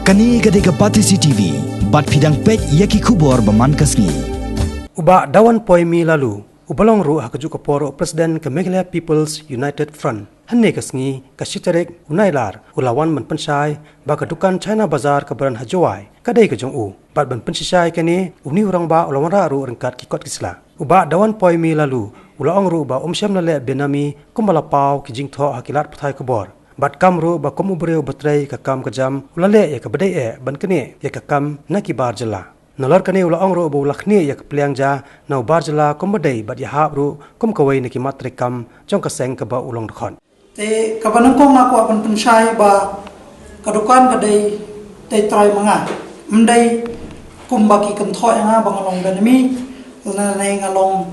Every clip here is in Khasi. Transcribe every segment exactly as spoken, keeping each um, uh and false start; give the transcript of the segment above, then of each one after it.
Kane ka dei ka Batesi T V, bad phi dang peit ïa ki khubor ba man ka sngi. U Bah Dawan Poimi Laloo, uba long ruh ha kajuh ka por u President ka Meghalaya People's United Front, hynne ka sngi, ka shi tarik u Nailar, u la wan ban pynshai ba ka dukan China Bazaar kaba don ha Jowai ka dei ka jong u. Bad ban pynshisha ïa kane, une u rangbah u la wanrah ruh ryngkat ki kot ki sla. U Bah Dawan Poimi Laloo u la ong ruh ba um shym la leh benami kumba la paw ki jingthoh ha ki lad pathai khubor. Bad kam ruh ba kum u briew ba trei ka kam ka jam, u la leh ïa kaba dei eh ban knieh ïa ka kam na ki bar jylla. Nalor kane u la ong ruh ba u la knieh ïa ka pliang ja na u bar jylla kumba dei bad ïahap ruh kum kawei na ki mat treikam jong ka seng kaba u long dkhot. Te kaba nyngkong nga kwah ban pynshai ba ka dukan ka dei, dei trai ma nga. Ym dei kumba ki kynthoh ïa nga ba nga long benami, lane nga long,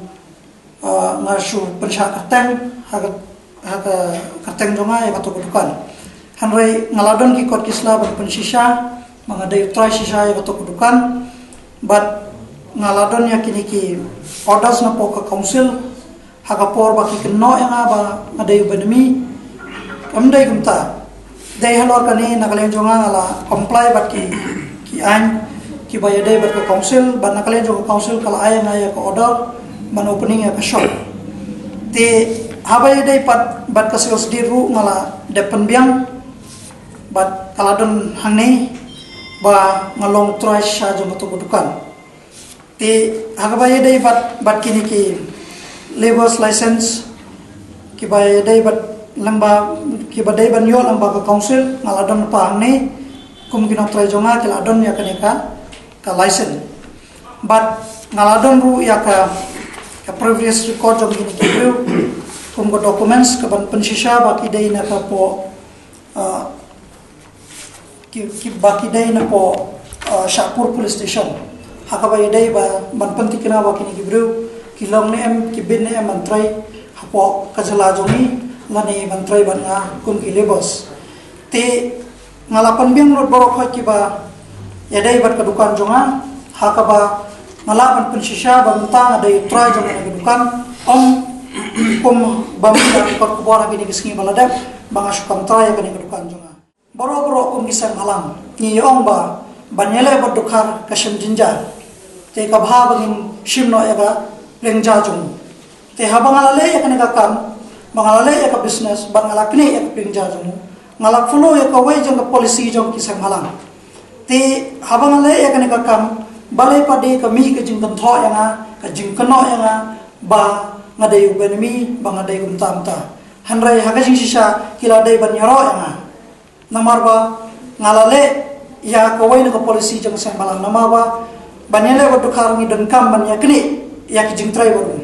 uh, nga shu pynshah kyrteng ha ka, ha ka kyrteng jong nga ïa kato ka dukan. Hynrei nga la don ki kot ki sla ban pynshisha ba nga dei u trai shisha ïa kato ka dukan. Bad nga la don ïa kine ki orders napoh ka council ha ka por ba ki kynnoh ïa nga ba nga dei u benami. Ym dei kumta. Dei halor kane, na ka liang jong nga nga la comply bad ki, ki aiñ kiba ïadei bad ka council, bad na ka liang jong ka council ka la ai ïa nga ïa ka order ban opening ïa ka shop. Te haba ïadei pat bad ka sales deed ruh nga la dep pynbiang bad ka la don hangne ba nga long trai shisha jong kato ka dukan. Te ha kaba ïadei bad, bad kine ki labour's license kiba ïadei bad lyngba, kiba dei ban ïoh lyngba ka council, nga la don pat hangne kum ki nongtrai jong nga ki la don ïa kane ka, ka license. Bad nga la don ruh ïa ka, ka previous record jong kine ki briew kum ka documents kaban pynshisha ba ki dei na ka poh, uh, ki, ki, ba ki dei napoh, uh, Shahpur Police Station. Ha kaba ïadei ba ban pynthikna ba kine ki briew ki long ne em, ki bit ne em ban trei hapoh ka jylla jong ngi lane ban trei bad nga kum ki labourers. Te nga la pynbiang lut baroh khoit kiba ïadei bad ka dukan jong nga, ha kaba nga lah ban pynshisha ba mynta nga dei u trai jong kane ka dukan, ym kum ba mynta ki kot khubor ha kine ki sngi ba la dep ba nga shu kam trai ïa kane ka dukan jong nga. Baroh baroh kum ki seng bhalang ngi ong ba ban ïaleh bad dukha ka shem jynjar. Te ka bha ba ngin shim noh ïa ka pliang ja jong u. Te haba nga la leh ïa kane ka kam, ba nga la leh ïa ka business, ba nga la knieh ïa ka pliang ja jong u, nga la follow ïa kawei jong ka policy jong ki seng bhalang. Te haba nga leh ïa kane ka kam, balei pat de ka mih ka jingkynthoh ïa nga, ka jingkynnoh ïa nga ba nga dei u benami, ba nga dei kumta kumta. Hynrei ha ka jingshisha ki la dei ban ïaroh ïa nga. Namar ba nga la leh ïa kawei na ka policy jong ka seng bhalang, namar ba ban ïaleh bad dukha ngi donkam ban ïa knieh ïa ki jingtrei bad u.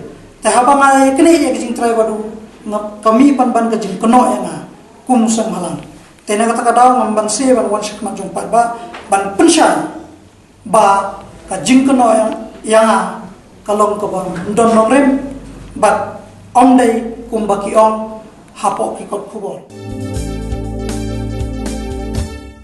Te haba nga ïa knieh ïa ki jingtrei bad u, nga, ka mih pat ban ka jingkynnoh ïa nga kum u seng bhalang. Te na kata ka daw ngam banse ban wan shakhmat jong paidbah ban pynshai ba ka jingkynnoh ïa, ïa nga ka long kaba ym don nongrim bad ym dei kumba ki ong hapoh ki kot khubor.